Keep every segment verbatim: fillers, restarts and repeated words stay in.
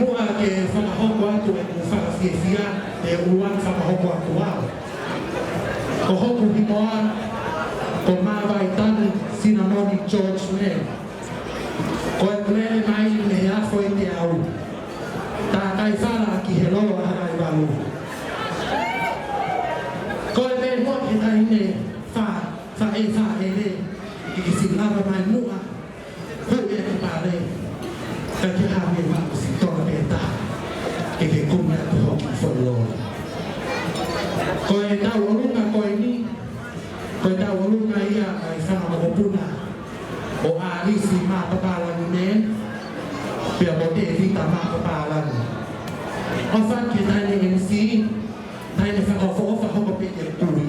Muʻa ke fakahoko atu ʻeku fakafiefia, ʻe ʻuluaki fakahoko atu au. Ko hoku hingoa ko Māvaitanu Sinamoni George Mele. Ko ʻeku lele mai mei he afo ʻi te au. Tākaifala ki he lolo ʻa Halaevalu. Ko e meʻa muʻa ki he taimi ni fa, fa e fa e le, ʻi ki si lava mai muʻa. Ko e meʻa ki pale, ka ke ha meʻa ma si tola pē ta, ke ke kumi atu hoki foʻi lolo. Ko e tauʻolunga ko eni, ko e tauʻolunga ia ʻa e fanga mokopuna ʻo ʻAlisi Mapapalagi Mele, pea mo Tēvita Mapapalagi. ʻOfa ki he taʻahine M C, taʻahine fakaʻofoʻofa hoko pē ke kui.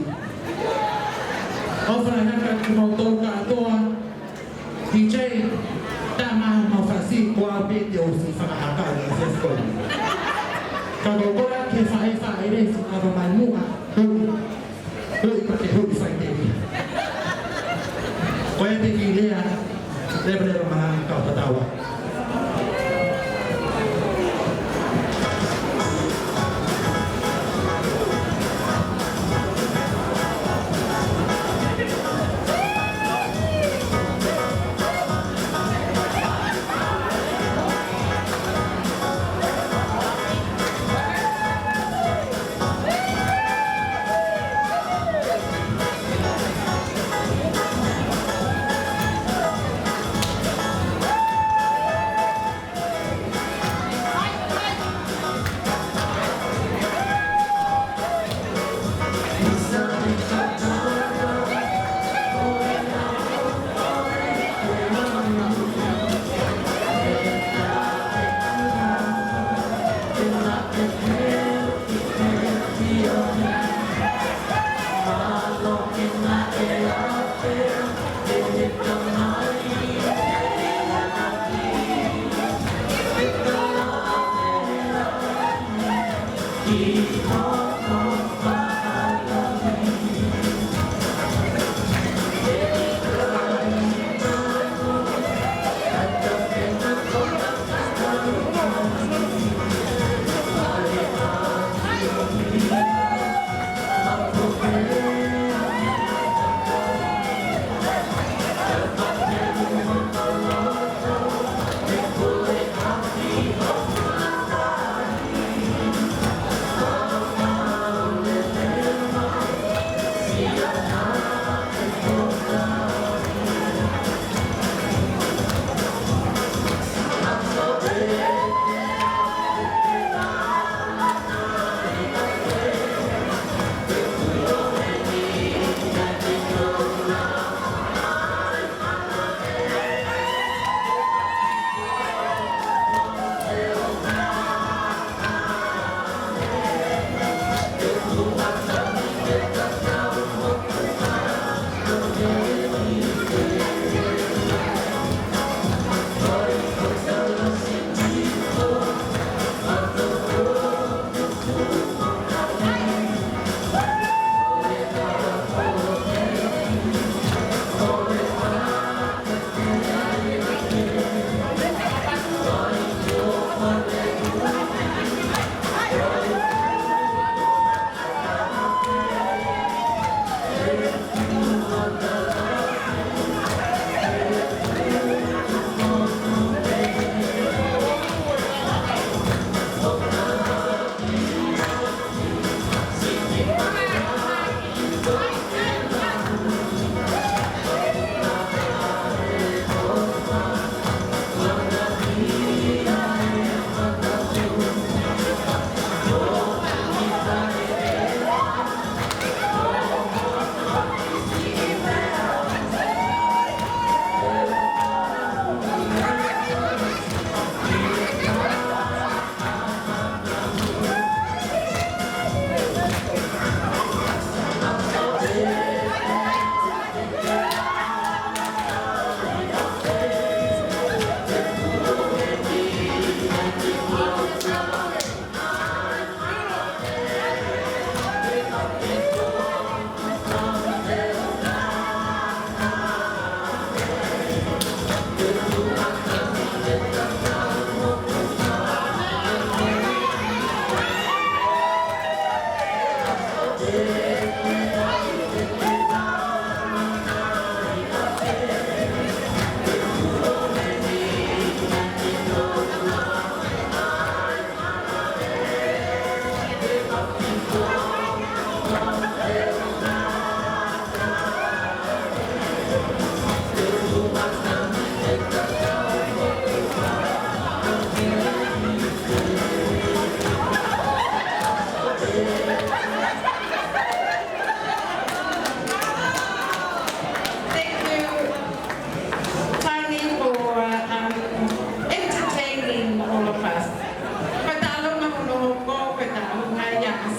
ʻOfa lahi atu kiate kimoutolu kātoa, D J, tā mai homau fasi, ko au pē te u ʻosi fakahaka ʻi he efiafi ko eni. Ka ko e kole ki he faʻē faʻē le si ava mai muʻa, hui, hui ka ke hui faiteli. Ko e te ki lea, leveleva malanga kau tatau.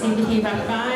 Sivihi Vakai,